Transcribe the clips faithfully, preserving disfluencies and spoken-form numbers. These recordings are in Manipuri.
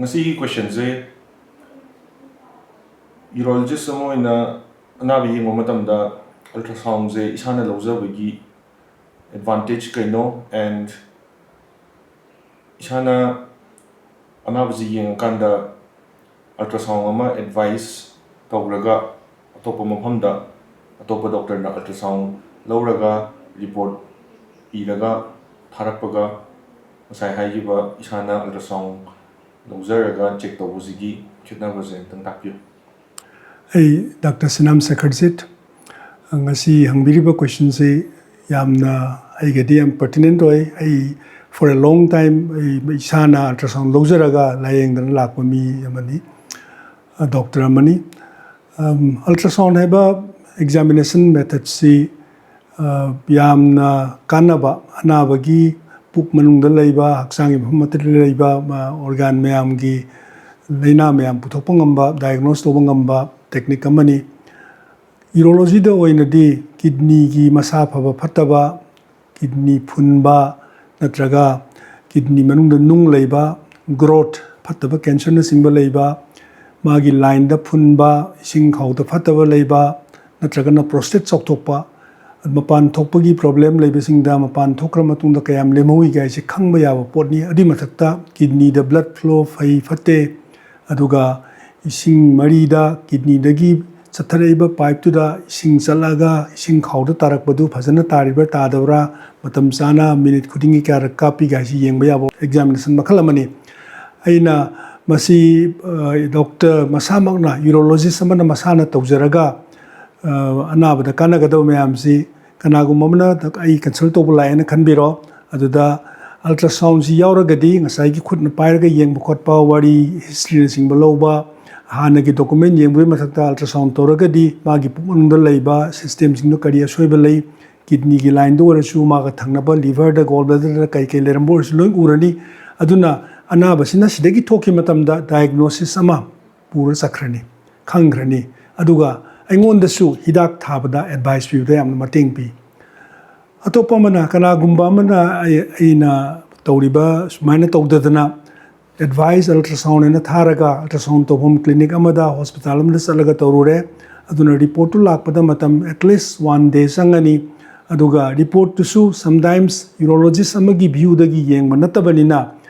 ꯉꯁꯤꯒꯤ ꯀꯣꯏꯁꯟꯁꯦ, ꯌꯨꯔꯣꯂꯣꯖꯤꯁ ꯑꯃ ꯑꯣꯏꯅ ꯑꯅꯥꯕ ꯌꯦꯡꯕ ꯃꯇꯝꯗ ꯑꯜꯇ꯭ꯔꯥꯁꯥꯎꯟꯁꯦ ꯏꯁꯥꯅ ꯂꯧꯖꯕꯒꯤ ꯑꯦꯗꯚꯥꯟꯇꯦꯖ ꯀꯩꯅꯣ, ꯑꯦꯟ ꯏꯁꯥꯅ ꯑꯅꯥꯕꯁꯤ ꯌꯦꯡꯉꯀꯥꯟꯗ ꯑꯜꯇ꯭ꯔꯥꯁꯥꯎꯟ ꯑꯃ ꯑꯦꯗꯚꯥꯏꯁ ꯇꯧꯔꯒ ꯑꯇꯣꯞꯄ ꯃꯐꯝꯗ ꯑꯇꯣꯞꯄ ꯗꯣꯛꯇꯔꯅ ꯑꯜꯇ꯭ꯔꯥꯁꯥꯎꯟ ꯂꯧꯔꯒ ꯔꯤꯄꯣꯔꯠ ꯄꯤꯔꯒ ꯊꯥꯔꯛꯄꯒ ꯉꯁꯥꯏ ꯍꯥꯏꯈꯤꯕ ꯏꯁꯥꯅ ꯑꯜꯇ꯭ꯔꯥꯁꯥꯎꯟ ꯂꯧꯖꯔꯒ ꯆꯦꯛ ꯇꯧꯕꯁꯤꯒꯤ ꯈꯦꯠꯅꯕꯁꯦ ꯑꯝꯇꯪ ꯇꯥꯛꯄꯤꯌꯨ꯫ ꯑꯩ ꯗꯥꯛꯇꯔ ꯁꯤꯅꯥꯝ ꯁꯦꯈꯔꯖꯤꯠ꯫ ꯉꯁꯤ ꯍꯪꯕꯤꯔꯤꯕ ꯀꯣꯏꯁꯟꯁꯤ ꯌꯥꯝꯅ ꯑꯩꯒꯗꯤ ꯌꯥꯝ ꯄꯔꯇꯤꯅꯦꯟ ꯑꯣꯏ꯫ ꯑꯩ for a long time ꯑꯩ ꯏꯁꯥꯅ ꯑꯜꯇ꯭ꯔꯥꯁꯥꯎꯟ ꯂꯧꯖꯔꯒ ꯂꯥꯏꯌꯦꯡꯗꯅ ꯂꯥꯛꯄ ꯃꯤ ꯑꯃꯅꯤ, ꯗꯣꯛꯇꯔ ꯑꯃꯅꯤ꯫ ꯑꯜꯇ꯭ꯔꯥꯁꯥꯎꯟ ꯍꯥꯏꯕ ꯑꯦꯛꯖꯥꯃꯤꯅꯦꯁꯟ ꯃꯦꯊꯠꯁꯤ ꯌꯥꯝꯅ ꯀꯥꯟꯅꯕ, ꯑꯅꯥꯕꯒꯤ ꯄꯨꯛ ꯃꯅꯨꯡꯗ ꯂꯩꯕ, ꯍꯛꯆꯥꯡꯒꯤ ꯃꯐꯝ ꯑꯃꯠꯇꯗ ꯂꯩꯕ ꯑꯣꯔꯒꯥꯟ ꯃꯌꯥꯝꯒꯤ ꯂꯥꯏꯅꯥ ꯃꯌꯥꯝ ꯄꯨꯊꯣꯛꯄ ꯉꯝꯕ, ꯗꯥꯏꯒꯅꯣꯁ ꯇꯧꯕ ꯉꯝꯕ ꯇꯦꯛꯅꯤꯛ ꯑꯃꯅꯤ꯫ ꯌꯨꯔꯣꯂꯣꯖꯤꯗ ꯑꯣꯏꯅꯗꯤ ꯀꯤꯗꯅꯤꯒꯤ ꯃꯁꯥ ꯐꯕ ꯐꯠꯇꯕ, ꯀꯤꯗꯅꯤ ꯐꯨꯟꯕ ꯅꯠꯇ꯭ꯔꯒ ꯀꯤꯗꯅꯤ ꯃꯅꯨꯡꯗ ꯅꯨꯡ ꯂꯩꯕ, ꯒ꯭ꯔꯣꯠ ꯐꯠꯇꯕ, ꯀꯦꯟꯁꯔꯅꯆꯤꯡꯕ ꯂꯩꯕ, ꯃꯥꯒꯤ ꯂꯥꯏꯟꯗ ꯐꯨꯟꯕ, ꯏꯁꯤꯡ ꯈꯥꯎꯗ ꯐꯠꯇꯕ ꯂꯩꯕ, ꯅꯠꯇ꯭ꯔꯒꯅ ꯄ꯭ꯔꯣꯁꯇꯦꯠ ꯆꯥꯎꯊꯣꯛꯄ, ꯃꯄꯥꯟ ꯊꯣꯛꯄꯒꯤ ꯄ꯭ꯔꯣꯕ꯭ꯂꯦꯝ ꯂꯩꯕꯁꯤꯡꯗ ꯃꯄꯥꯟ ꯊꯣꯛꯈ꯭ꯔ ꯃꯇꯨꯡꯗ ꯀꯌꯥꯝ ꯂꯦꯝꯍꯧꯏꯒꯦ ꯍꯥꯏꯁꯦ ꯈꯪꯕ ꯌꯥꯕ ꯄꯣꯠꯅꯤ꯫ ꯑꯗꯨꯏ ꯃꯊꯛꯇ ꯀꯤꯗꯅꯤꯗ ꯕ꯭ꯂꯗ ꯐ꯭ꯂꯣ ꯐꯩ ꯐꯠꯇꯦ, ꯑꯗꯨꯒ ꯏꯁꯤꯡ ꯃꯔꯤꯗ ꯀꯤꯗꯅꯤꯗꯒꯤ ꯆꯠꯊꯔꯛꯏꯕ ꯄꯥꯏꯞꯇꯨꯗ ꯏꯁꯤꯡ ꯆꯠꯂꯒ ꯏꯁꯤꯡ ꯈꯥꯎꯗ ꯇꯥꯔꯛꯄꯗꯨ ꯐꯖꯅ ꯇꯥꯔꯤꯕ꯭ꯔꯥ ꯇꯥꯗꯕ꯭ꯔꯥ, ꯃꯇꯝ ꯆꯥꯅ ꯃꯤꯅꯤꯠ ꯈꯨꯗꯤꯡꯒꯤ ꯀꯌꯥꯔꯛ ꯀꯥꯞꯄꯤꯒꯦ ꯍꯥꯏꯁꯤ ꯌꯦꯡꯕ ꯌꯥꯕ ꯑꯦꯛꯖꯥꯃꯤꯅꯦꯁꯟ ꯃꯈꯜ ꯑꯃꯅꯤ꯫ ꯑꯩꯅ ꯃꯁꯤ ꯗꯣꯛꯇꯔ ꯃꯁꯥꯃꯛꯅ, ꯌꯨꯔꯣꯂꯣꯖꯤꯁ ꯑꯃꯅ ꯃꯁꯥꯅ ꯇꯧꯖꯔꯒ ꯑꯅꯥꯕꯗ ꯀꯥꯟꯅꯒꯗꯕ ꯃꯌꯥꯝꯁꯤ ꯀꯅꯥꯒꯨꯝꯕ ꯑꯃꯅ ꯑꯩ ꯀꯟꯁꯜ ꯇꯧꯕ ꯂꯥꯛꯑꯦꯅ ꯈꯟꯕꯤꯔꯣ꯫ ꯑꯗꯨꯗ ꯑꯜꯇ꯭ꯔꯥꯁꯥꯎꯟꯁꯤ ꯌꯥꯎꯔꯒꯗꯤ ꯉꯁꯥꯏꯒꯤ ꯈꯨꯠꯅ ꯄꯥꯏꯔꯒ ꯌꯦꯡꯕ ꯈꯣꯠꯄ, ꯋꯥꯔꯤ ꯍꯤꯁꯇ꯭ꯔꯤꯅꯆꯤꯡꯕ ꯂꯧꯕ, ꯍꯥꯟꯅꯒꯤ ꯗꯣꯀꯨꯃꯦꯟ ꯌꯦꯡꯕꯒꯤ ꯃꯊꯛꯇ ꯑꯜꯇ꯭ꯔꯥꯁꯥꯎꯟ ꯇꯧꯔꯒꯗꯤ ꯃꯥꯒꯤ ꯄꯨꯛ ꯃꯅꯨꯡꯗ ꯂꯩꯕ ꯁꯤꯁꯇꯦꯝꯁꯤꯡꯗꯣ ꯀꯔꯤ ꯑꯁꯣꯏꯕ ꯂꯩ, ꯀꯤꯗꯅꯤꯒꯤ ꯂꯥꯏꯟꯗ ꯑꯣꯏꯔꯁꯨ, ꯃꯥꯒ ꯊꯪꯅꯕ ꯂꯤꯚꯔꯗ, ꯒꯣꯜ ꯕ꯭ꯂꯦꯗꯔꯗ ꯀꯩ ꯀꯩ ꯂꯩꯔꯝꯕ ꯑꯣꯏꯔꯁꯨ ꯂꯣꯏ ꯎꯔꯅꯤ꯫ ꯑꯗꯨꯅ ꯑꯅꯥꯕꯁꯤꯅ ꯁꯤꯗꯒꯤ ꯊꯣꯛꯈꯤꯕ ꯃꯇꯝꯗ ꯗꯥꯏꯒꯅꯣꯁꯤꯁ ꯑꯃ ꯄꯨꯔ ꯆꯠꯈ꯭ꯔꯅꯤ, ꯈꯪꯈ꯭ꯔꯅꯤ꯫ ꯑꯗꯨꯒ ꯑꯩꯉꯣꯟꯗꯁꯨ ꯍꯤꯗꯥꯛ ꯊꯥꯕꯗ ꯑꯦꯗꯚꯥꯏꯁ ꯄꯤꯕꯗ ꯌꯥꯝꯅ ꯃꯇꯦꯡ ꯄꯤ꯫ ꯑꯇꯣꯞꯄ ꯑꯃꯅ, ꯀꯅꯥꯒꯨꯝꯕ ꯑꯃꯅ ꯑꯩ-, ꯑꯩꯅ ꯇꯧꯔꯤꯕ ꯁꯨꯃꯥꯏꯅ ꯇꯧꯗꯗꯅ ꯑꯦꯗꯚꯥꯏꯁ ꯑꯜꯇ꯭ꯔꯥꯁꯥꯎꯟ ꯍꯥꯏꯅ ꯊꯥꯔꯒ ꯑꯜꯇ꯭ꯔꯥꯁꯥꯎꯟ ꯇꯧꯐꯝ ꯀ꯭ꯂꯤꯅꯤꯛ ꯑꯃꯗ, ꯍꯣꯁꯄꯤꯇꯥꯜ ꯑꯃꯗ ꯆꯠꯂꯒ ꯇꯧꯔꯨꯔꯦ꯫ ꯑꯗꯨꯅ ꯔꯤꯄꯣꯔꯠꯇꯨ ꯂꯥꯛꯄꯗ ꯃꯇꯝ at least one day ꯆꯪꯒꯅꯤ꯫ ꯑꯗꯨꯒ ꯔꯤꯄꯣꯔꯠꯇꯨꯁꯨ sometimes urologist ꯑꯃꯒꯤ ꯚ꯭ꯌꯨꯗꯒꯤ ꯌꯦꯡꯕ ꯅꯠꯇꯕꯅꯤꯅ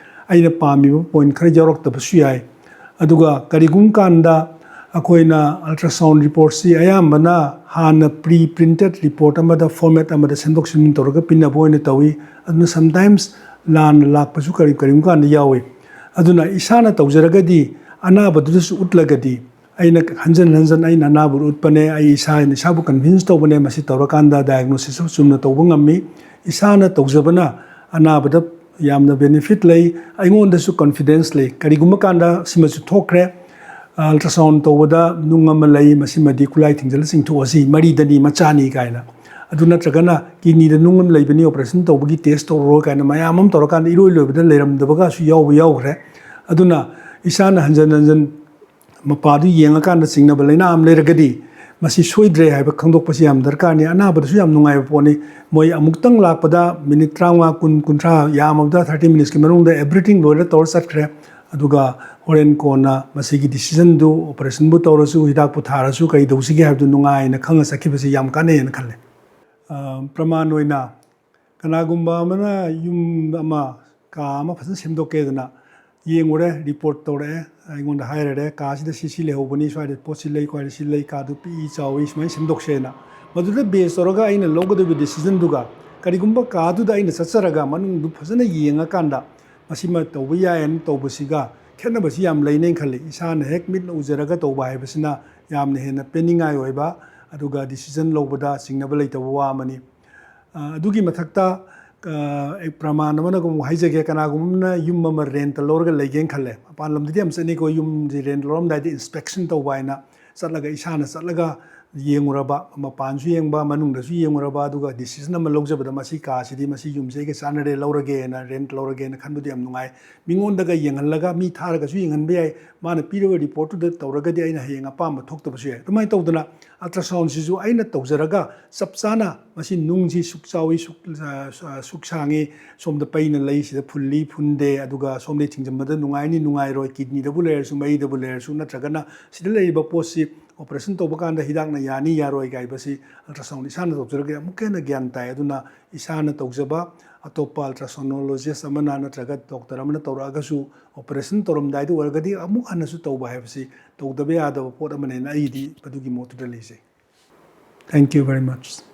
ꯑꯩꯅ ꯄꯥꯝꯃꯤꯕ ꯄꯣꯏꯟ ꯈꯔ ꯌꯥꯎꯔꯛꯇꯕꯁꯨ ꯌꯥꯏ꯫ ꯑꯗꯨꯒ ꯀꯔꯤꯒꯨꯝꯕ ꯀꯥꯟꯗ ꯑꯩꯈꯣꯏꯅ ꯑꯜꯇ꯭ꯔꯥꯁꯥꯎꯟ ꯔꯤꯄꯣꯔꯠꯁꯤ ꯑꯌꯥꯝꯕꯅ ꯍꯥꯟꯅ ꯄ꯭ꯔꯤ ꯄ꯭ꯔꯤꯟꯇꯦꯠ ꯔꯤꯄꯣꯔꯠ ꯑꯃꯗ ꯐꯣꯔꯃꯦꯠ ꯑꯃꯗ ꯁꯦꯝꯗꯣꯛ ꯁꯦꯝꯖꯤꯟ ꯇꯧꯔꯒ ꯄꯤꯅꯕ ꯑꯣꯏꯅ ꯇꯧꯏ꯫ ꯑꯗꯨꯅ sometimes ꯂꯥꯟꯅ ꯂꯥꯛꯄꯁꯨ ꯀꯔꯤ ꯀꯔꯤꯒꯨꯝꯕ ꯀꯥꯟꯗ ꯌꯥꯎꯏ꯫ ꯑꯗꯨꯅ ꯏꯁꯥꯅ ꯇꯧꯖꯔꯒꯗꯤ, ꯑꯅꯥꯕꯗꯨꯗꯁꯨ ꯎꯠꯂꯒꯗꯤ, ꯑꯩꯅ ꯍꯟꯖꯟ ꯍꯟꯖꯟ ꯑꯩꯅ ꯑꯅꯥꯕꯗꯨ ꯎꯠꯄꯅꯦ, ꯑꯩ ꯏꯁꯥꯅ ꯏꯁꯥꯕꯨ ꯀꯟꯚꯤꯟꯁ ꯇꯧꯕꯅꯦ, ꯃꯁꯤ ꯇꯧꯔꯀꯥꯟꯗ ꯗꯥꯏꯒꯅꯣꯁꯤꯁ ꯑꯃ ꯆꯨꯝꯅ ꯇꯧꯕ ꯉꯝꯃꯤ꯫ ꯏꯁꯥꯅ ꯇꯧꯖꯕꯅ ꯑꯅꯥꯕꯗ ꯌꯥꯝꯅ ꯕꯦꯅꯤꯐꯤꯠ ꯂꯩ, ꯑꯩꯉꯣꯟꯗꯁꯨ ꯀꯟꯐꯤꯗꯦꯟꯁ ꯂꯩ꯫ ꯀꯔꯤꯒꯨꯝꯕ ꯀꯥꯟꯗ ꯁꯤꯃꯁꯨ ꯊꯣꯛꯈ꯭ꯔꯦ, ꯑꯜꯇ꯭ꯔꯥꯁꯥꯎꯟ ꯇꯧꯕꯗ ꯅꯨꯡ ꯑꯃ ꯂꯩ, ꯃꯁꯤꯃꯗꯤ ꯈꯨꯠꯂꯥꯏ ꯊꯤꯡꯖꯤꯜꯂ ꯆꯤꯡꯊꯣꯛꯑꯁꯤ, ꯃꯔꯤꯗꯅꯤ, ꯃꯆꯥꯅꯤ ꯀꯥꯏꯅ꯫ ꯑꯗꯨ ꯅꯠꯇ꯭ꯔꯒꯅ ꯀꯤꯗꯅꯤꯗ ꯅꯨꯡ ꯑꯃ ꯂꯩꯕꯅꯤ, ꯑꯣꯄꯔꯦꯁꯟ ꯇꯧꯕꯒꯤ ꯇꯦꯁ ꯇꯧꯔꯣ ꯀꯥꯏꯅ ꯃꯌꯥꯝ ꯑꯃ ꯇꯧꯔꯀꯥꯟꯗ ꯏꯔꯣꯏ ꯂꯣꯏꯕꯗ ꯂꯩꯔꯝꯗꯕꯒꯁꯨ ꯌꯥꯎꯕ ꯌꯥꯎꯈ꯭ꯔꯦ꯫ ꯑꯗꯨꯅ ꯏꯁꯥꯅ ꯍꯟꯖꯟ ꯍꯟꯖꯟ ꯃꯄꯥꯗꯨ ꯌꯦꯡꯉꯀꯥꯟꯗ ꯆꯤꯡꯅꯕ ꯂꯥꯏꯅꯥ ꯑꯃ ꯂꯩꯔꯒꯗꯤ ꯃꯁꯤ ꯁꯣꯏꯗ꯭ꯔꯦ ꯍꯥꯏꯕ ꯈꯪꯗꯣꯛꯄꯁꯤ ꯌꯥꯝ ꯗꯔꯀꯥꯔꯅꯤ꯫ ꯑꯅꯥꯕꯗꯁꯨ ꯌꯥꯝ ꯅꯨꯡꯉꯥꯏꯕ ꯄꯣꯠꯅꯤ꯫ ꯃꯣꯏ ꯑꯃꯨꯛꯇꯪ ꯂꯥꯛꯄꯗ ꯃꯤꯅꯤꯠ ꯇꯔꯥꯃꯉꯥ, ꯀꯨꯟ, ꯀꯨꯟꯊ꯭ꯔꯥ, ꯌꯥꯝꯃꯕꯗ ꯊꯥꯔꯇꯤ ꯃꯤꯅꯤꯠꯁꯀꯤ ꯃꯅꯨꯡꯗ ꯑꯦꯚ꯭ꯔꯤꯊꯤꯡ ꯂꯣꯏꯅ ꯇꯧꯔ ꯆꯠꯈ꯭ꯔꯦ꯫ ꯑꯗꯨꯒ ꯍꯣꯔꯦꯟ ꯀꯣꯟꯅ ꯃꯁꯤꯒꯤ ꯗꯤꯁꯤꯖꯟꯗꯨ, ꯑꯣꯄꯔꯦꯁꯟꯕꯨ ꯇꯧꯔꯁꯨ, ꯍꯤꯗꯥꯛꯄꯨ ꯊꯥꯔꯁꯨ, ꯀꯩ ꯇꯧꯁꯤꯒꯦ ꯍꯥꯏꯕꯗꯨ ꯅꯨꯡꯉꯥꯏꯅ ꯈꯪꯅ ꯆꯠꯈꯤꯕꯁꯤ ꯌꯥꯝ ꯀꯥꯟꯅꯩꯅ ꯈꯜꯂꯦ꯫ ꯑ, ꯄ꯭ꯔꯃꯥꯟ ꯑꯣꯏꯅ, ꯀꯅꯥꯒꯨꯝꯕ ꯑꯃꯅ ꯌꯨꯝ ꯑꯃ, ꯀꯥ ꯑꯃ ꯐꯖꯅ ꯁꯦꯝꯗꯣꯛꯀꯦꯗꯅ ꯌꯦꯡꯉꯨꯔꯦ, ꯔꯤꯄꯣꯔꯠ ꯇꯧꯔꯛꯑꯦ, ꯑꯩꯉꯣꯟꯗ ꯍꯥꯏꯔꯔꯦ, "ꯀꯥꯁꯤꯗ ꯁꯤ ꯁꯤ ꯂꯩꯍꯧꯕꯅꯤ, ꯁ꯭ꯋꯥꯏꯗ ꯄꯣꯠꯁꯤ ꯂꯩ, ꯈ꯭ꯋꯥꯏꯗ ꯁꯤ ꯂꯩ, ꯀꯥꯗꯨ ꯄꯤꯛꯏ ꯆꯥꯎꯏ, ꯁꯨꯃꯥꯏꯅ ꯁꯦꯝꯗꯣꯛꯁꯦꯅ"꯫ ꯃꯗꯨꯗ ꯕꯦꯖ ꯇꯧꯔꯒ ꯑꯩꯅ ꯂꯧꯒꯗꯧꯔꯤꯕ ꯗꯤꯁꯤꯖꯟꯗꯨꯒ ꯀꯔꯤꯒꯨꯝꯕ ꯀꯥꯗꯨꯗ ꯑꯩꯅ ꯆꯠꯆꯔꯒ ꯃꯅꯨꯡꯗꯨ ꯐꯖꯅ ꯌꯦꯡꯉꯀꯥꯟꯗ ꯃꯁꯤꯃ ꯇꯧꯕ ꯌꯥꯏꯅ ꯇꯧꯕꯁꯤꯒ ꯈꯦꯠꯅꯕꯁꯤ ꯌꯥꯝ ꯂꯩꯅꯦꯅ ꯈꯜꯂꯤ꯫ ꯏꯁꯥꯅ ꯍꯦꯛ ꯃꯤꯠꯅ ꯎꯖꯔꯒ ꯇꯧꯕ ꯍꯥꯏꯕꯁꯤꯅ ꯌꯥꯝꯅ ꯍꯦꯟꯅ ꯄꯦꯟꯅꯤꯡꯉꯥꯏ ꯑꯣꯏꯕ, ꯑꯗꯨꯒ ꯗꯤꯁꯤꯖꯟ ꯂꯧꯕꯗ ꯆꯤꯡꯅꯕ ꯂꯩꯇꯕ ꯋꯥ ꯑꯃꯅꯤ꯫ ꯑ, ꯑꯗꯨꯒꯤ ꯃꯊꯛꯇ, ꯑ, ꯑꯩ ꯄ꯭ꯔꯃꯥꯟ ꯑꯃꯅ ꯑꯃꯨꯛ ꯍꯥꯏꯖꯒꯦ, ꯀꯅꯥꯒꯨꯝꯕ ꯑꯃꯅ ꯌꯨꯝ ꯑꯃ ꯔꯦꯟꯇ ꯂꯧꯔꯒ ꯂꯩꯒꯦꯅ ꯈꯜꯂꯦ, ꯃꯄꯥꯟ ꯂꯝꯗꯗꯤ ꯌꯥꯝ ꯆꯠꯅꯩꯀꯣ, ꯌꯨꯝꯁꯤ ꯔꯦꯟ ꯂꯧꯔꯝꯗꯥꯏꯗ ꯏꯟꯁꯄꯦꯛꯁꯟ ꯇꯧꯕ ꯍꯥꯏꯅ ꯆꯠꯂꯒ, ꯏꯁꯥꯅ ꯆꯠꯂꯒ ꯌꯦꯡꯉꯨꯔꯕ, ꯃꯄꯥꯟꯁꯨ ꯌꯦꯡꯕ, ꯃꯅꯨꯡꯗꯁꯨ ꯌꯦꯡꯉꯨꯔꯕ, ꯑꯗꯨꯒ decision ꯑꯃ ꯂꯧꯖꯕꯗ ꯃꯁꯤ ꯀꯥꯁꯤꯗꯤ ꯃꯁꯤ ꯌꯨꯝꯁꯦ ꯑꯩꯒ ꯆꯥꯟꯅꯔꯦ, ꯂꯧꯔꯒꯦꯅ, rent ꯂꯧꯔꯒꯦꯅ ꯈꯟꯕꯗꯨ ꯌꯥꯝ ꯅꯨꯡꯉꯥꯏ꯫ ꯃꯤꯉꯣꯟꯗꯒ ꯌꯦꯡꯍꯜꯂꯒ, ꯃꯤ ꯊꯥꯔꯒꯁꯨ ꯌꯦꯡꯍꯟꯕ ꯌꯥꯏ꯫ ꯃꯥꯅ ꯄꯤꯔꯕ reportꯇꯨꯗ ꯇꯧꯔꯒꯗꯤ ꯑꯩꯅ ꯍꯌꯦꯡ ꯑꯄꯥꯝꯕ ꯊꯣꯛꯇꯕꯁꯨ ꯌꯥꯏ꯫ ꯑꯗꯨꯃꯥꯏꯅ ꯇꯧꯗꯅ ultrasoundꯁꯤꯁꯨ ꯑꯩꯅ ꯇꯧꯖꯔꯒ ꯆꯞ ꯆꯥꯅ ꯃꯁꯤ ꯅꯨꯡꯁꯤ ꯁꯨꯛ ꯆꯥꯎꯏ, ꯁꯨꯛ, ꯑ, ꯑ, ꯁꯨꯛ ꯁꯥꯡꯉꯤ, ꯁꯣꯝꯗ ꯄꯩꯅ ꯂꯩ, ꯁꯤꯗ ꯐꯨꯜꯂꯤ ꯐꯨꯟꯗꯦ, ꯑꯗꯨꯒ ꯁꯣꯝꯗꯒꯤ ꯊꯤꯡꯖꯤꯟꯕꯗ ꯅꯨꯡꯉꯥꯏꯅꯤ ꯅꯨꯡꯉꯥꯏꯔꯣꯏ, kidneyꯗꯕꯨ ꯂꯩꯔꯁꯨ, ꯃꯩꯗꯕꯨ ꯂꯩꯔꯁꯨ, ꯅꯠꯇ꯭ꯔꯒꯅ ꯁꯤꯗ ꯂꯩꯔꯤꯕ ꯄꯣꯠꯁꯤ operation ꯇꯧꯕ ꯀꯥꯟꯗ ꯍꯤꯗꯥꯛꯅ ꯌꯥꯅꯤ ꯌꯥꯔꯣꯏ ꯍꯥꯏꯕꯁꯤ ultrasound ꯏꯁꯥꯅ ꯇꯧꯖꯔꯒꯗꯤ ꯑꯃꯨꯛꯀ ꯍꯦꯟꯅ ꯒ꯭ꯌꯥꯟ ꯇꯥꯏ꯫ ꯑꯗꯨꯅ ꯏꯁꯥꯅ ꯇꯧꯖꯕ, ꯑꯇꯣꯞꯄ ultrasonologist ꯑꯃꯅ ꯅꯠꯇ꯭ꯔꯒ doctor ꯑꯃꯅ ꯇꯧꯔꯛꯑꯒꯁꯨ, operation ꯇꯧꯔꯝꯗꯥꯏꯗ ꯑꯣꯏꯔꯒꯗꯤ ꯑꯃꯨꯛ ꯍꯟꯅꯁꯨ ꯇꯧꯕ ꯍꯥꯏꯕꯁꯤ ꯇꯧꯗꯕ ꯌꯥꯗꯕ ꯄꯣꯠ ꯑꯃꯅꯦꯅ ꯑꯩꯒꯤꯗꯤ ꯃꯗꯨꯒꯤ ꯃꯣꯠꯇꯨꯗ ꯂꯩꯖꯩ꯫ Thank you very much꯫